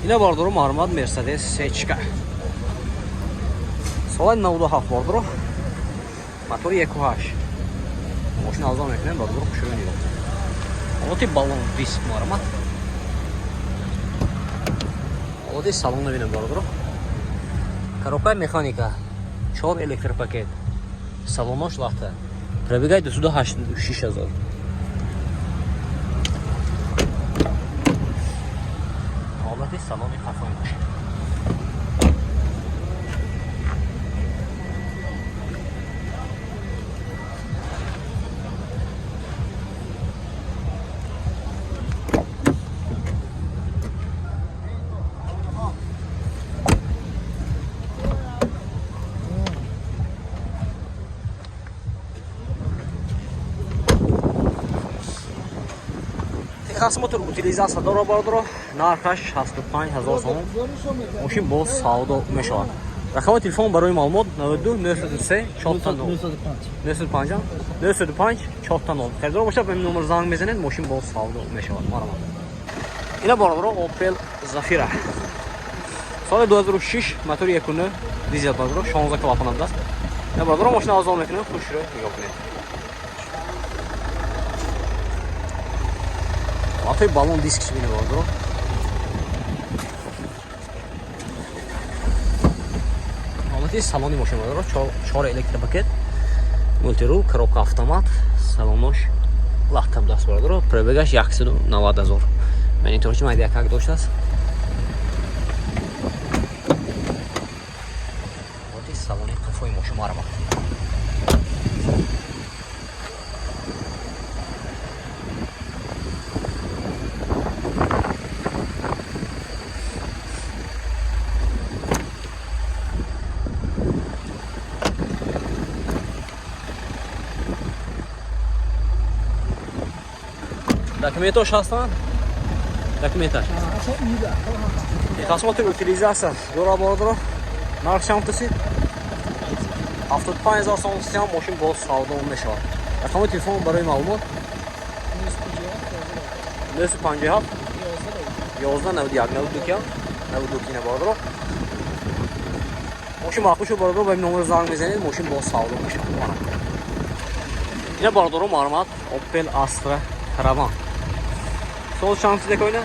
Ина бардору мармат Мерседес Сечка. Соли 97 бардору. Мотори 1.8. Мошин авзал мекунем, бардору хушрӯ нигоҳ кунед. Ҳолати баллон диск мармат. Ҳолати салон бинем бардору. Коробкаи механика, 4 электропакет. Салонош лахта. Пробегай 286 ҳазор. Ҳолати салони қафои мошин. Техосмотр утилизация дора бардоро, нархаш 65 ҳазор сомон. Мошин боз савдо мешавад. Рақами телефон барои маълумот 92 903 4 905 905 4 0. Харидор бошад, ба ин номер занг мезанед, мошин боз савдо мешавад. Марҳамат. Ина бардоро Opel Zafira. Соли 2006, мотори 1.9 дизел бардоро, 16 клапан аст. Ина бардоро мошин авзол мекунем, хушрӯ нигоҳ кунед. Латои баллон диск бинем бардоро. Ҳолати салони мошин бардоро, 4 электропакет, мультирул, коробка автомат, салонош лахта будааст бардоро, пробегаш 190 ҳазор. Мониторчи майда якак доштааст. Ҳолати салони қафои мошин марҳамат. Документош ҳастанд? Документаш. Техосмотр утилизация дора бардоро. Нарх чанд тасид? 75 ҳазор сомон сиам мошин боз савдо мешавад. Рақами телефон барои маълумот 957 11 91 92 92 кина бардоро. Мошин маъқул шуд бардоро, ба ин номер занг мезанед, мошин боз савдо мешавад. Ина бардоро марҳамат Opel Astra Caravan. Сол чанд чизе койна?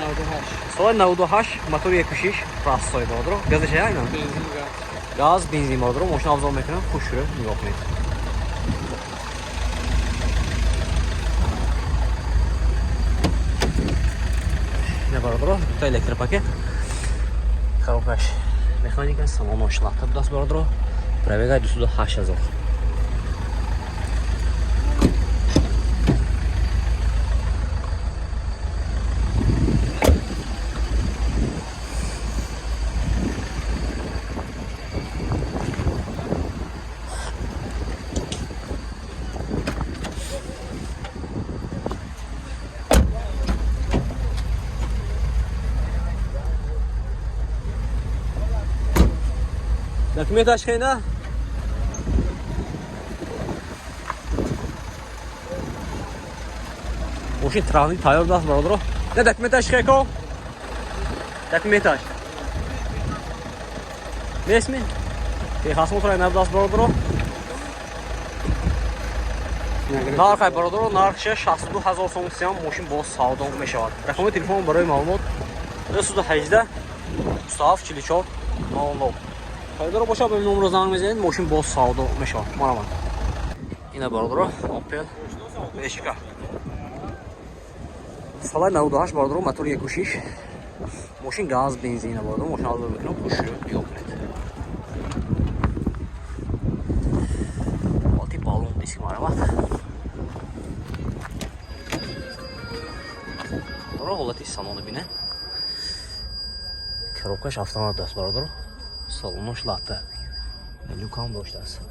98. Соли 98, мотори 1.6, простой бардоро. Газаш айна? Бензин газ. Газ, бензин бардоро, мошин авзол мекунам, хушрӯ нигоҳ кунед. Ина бардоро, дута электропакет. Коробкаш механика, салонош лахта будааст бардоро. Пробегай 208 ҳазор. Документаш хена? Мошин транзит тайёр даст бародаро. Не документаш хеко? Документаш. Нестми? Техосмотр набдаст бародаро. Нархай бародаро, нархша 62 ҳазор сомон сиам мошин боз савдо мешавад. Рақами телефон барои маълумот 918 27 44 00. Харидоро бошад, ба ин номро занг мезанед, мошин боз савдо мешавад. Марҳамат. Ина бародаро Opel Vectra. Соли 98 бародаро, мотори 1.6. Мошин газ, бензин бародаро, мошин авзол мекунам, хушрӯ нигоҳ кунед. Ҳолати баллон диск марҳамат. Бародаро ҳолати салоно бинед. Коробкаш автомат аст бародаро. Салонош латта. Люкам доштааст.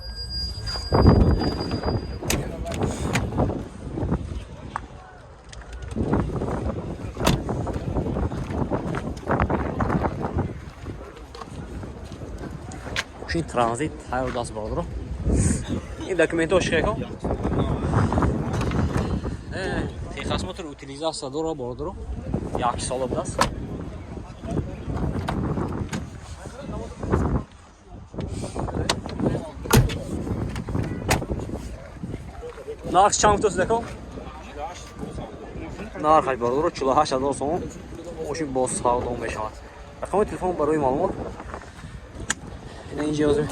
Мошин транзит тайёр даст бародаро. Ин документҳо шикайко? Техосмотр утилизация дора бародаро. Як сола будааст. Нарх чанд гуфтост, ако? Нархаш, бародаро, 48 ҳазор сомон, мошин боз савдо мешавад. Рақами телефон барои маълумот ина инҷа ёзем: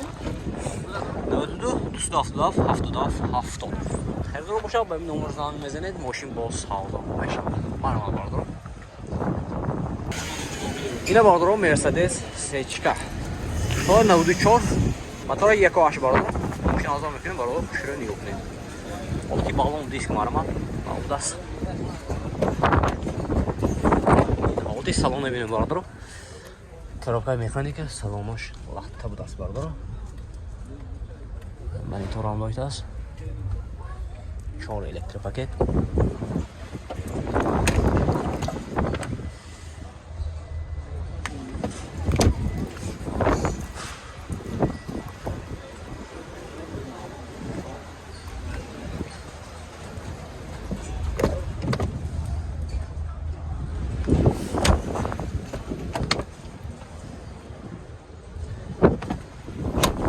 92 277 77 70. Харидор бошад, ба ин номер занг мезанед, мошин боз савдо мешавад. Марҳамат, бародаро. Ина, бародаро, Мерседес сечка, соли 94, мотора 1,8. Бародаро, мошин азон мекунем, бародаро, хушро нигоҳ кунед. Ҳолати баллон, диск марҳамат будааст. Ҳолати салон мебинем, бародаро, коробкаи механика, салонаш лахта будааст, бародаро, мониторам доштааст, чор электропакет.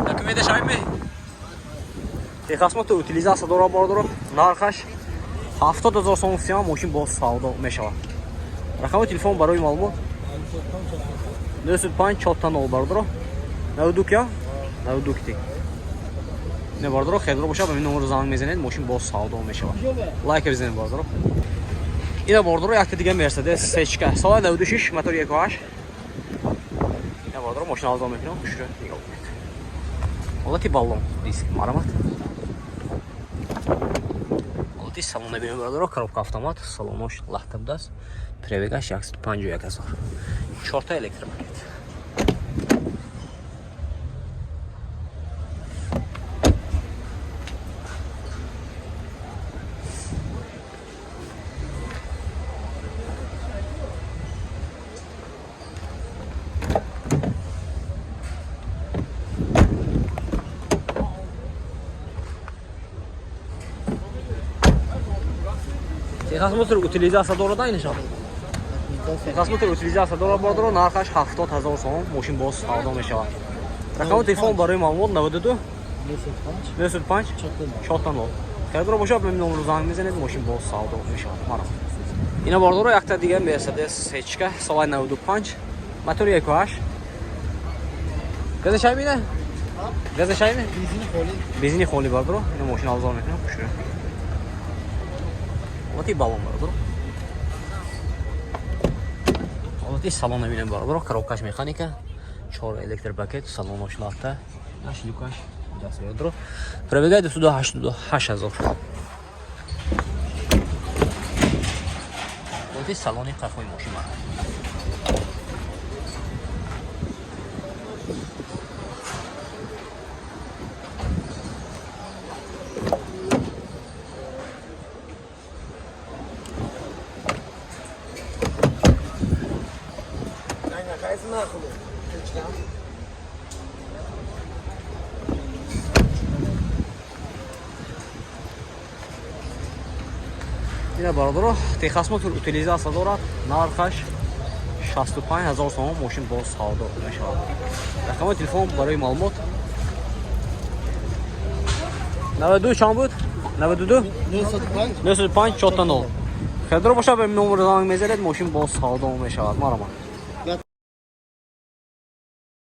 Документаш айме, техосмотр, утилизация дора, бародаро. Нархаш 70 000 сом сиам, мошин боз савдо мешавад. Рақами телефон барои маълумот 905 4 0, бародаро, 92 кия 92 кити. Не, бародаро, хелро бошад, ба ин номер занг мезанед, мошин боз савдо мешавад. Лайк бизанед, бародаро. Ина, бародаро, якта дига Мерседес сечка, соли 96, мотор 1,8. Ина, бародаро, мошин авзо мекунам, хушро нигоҳ кунед. Ҳолати баллон, диск марҳамат. Ҳолати салон мебинем, бародаро, коробка автомат, салонош лахта будааст. Пробегаш 151 ҳазор, чорта электропакет. Техосмотр, утилизация дорада инашон. Техосмотр, утилизация дорад, бародаро, нархаш 70 000 сом, мошин боз савдо мешавад. Рақами телефон барои маълумот 92 905 4 0. Харидор бошад, ба номер занг мезанед, мошин боз савдо мешавад. Марҳамат. Ина, бародаро, якта дига Мерседес сечка, соли 95, мотор 1,8. Газа шаймина? Газа шайми? Бензини холи, бародаро. Ина мошин авзол мекунам, хушро. Ҳолати баллон, бародаро. Ҳолати салон мебинем, бародаро, коробкаш механика, чор электропакет, салонош лахта, наш люкаш даст, бародаро. Пробегаи 288 ҳазор. Ҳолати салони қафои мошин марҳамат. Ина, бародаро, техосмотр, утилизация дорад, нархаш 65 ҳазор сомон, мошин боз савдо мешавад. Рақами телефон барои маълумот 92 чанд буд? 92 905 4 0. Харидор бошад, ба номер занг мезанед, мошин боз савдо мешавад. Марҳамат.